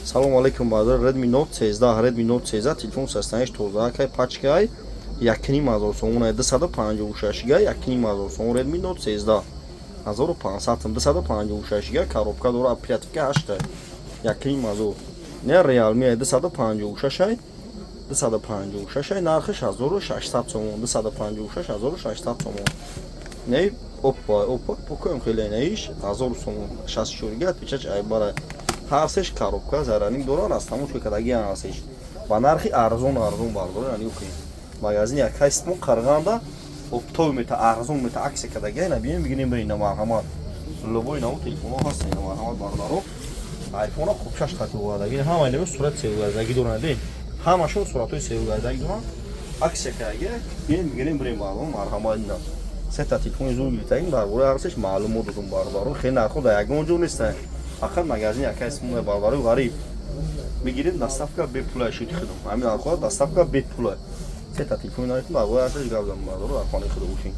Салому алейкум, бародар. Redmi Note 13, Redmi Note 13, телефон состояниш тоза кай, пачкай, 1500 сомон, 256 га, 1500 сомон. Redmi Note 13, 1500 сом, 256 га, коробка дора, оперативка 8, 1500. Не, Realme 256 ай, 256 ай, нархиш 1600 сомон, 256, 1600 сомон. Не, Оппо, Оппо покоем хеле неиш, 1000 сомон, 64 га, печать айбара. Ҳар сеш коробка, зарядник доран, аз тамошка кадаги ҳар ба нархи арзон, арзон, бардор. Яъни окей, магазин як ҳастмо Қарғанда, оптовый мета, арзон мета, акция кадаги. Ина биём, бигирем, бирин. Марҳамат, любой навъ телефонҳо ҳаст ина. Марҳамат, бародаро. Айфона хуб шаш хати овардаги, ҳама инаме сурат севгаздагӣ доранд, ҳамашон суратҳои севгаздагӣ доранд, акция кадаги. Биём, бигирем, бирем, бародаро. Марҳамат, ина сета телефони зур гирифтагим. Дар бораи ҳарсеш маълумот додум, бародаро. Хеле нархҳо дар ягон ҷо нестанд, фақат магазин яка исмои бародарои ғариб. Мегирем, доставка бепула шуд худам. Ҳамин нархҳо, доставка бепула. Сета телефони нархи, дар бораи ҳарсеш гап задам, бародаро. Дар хонаи худо бошем.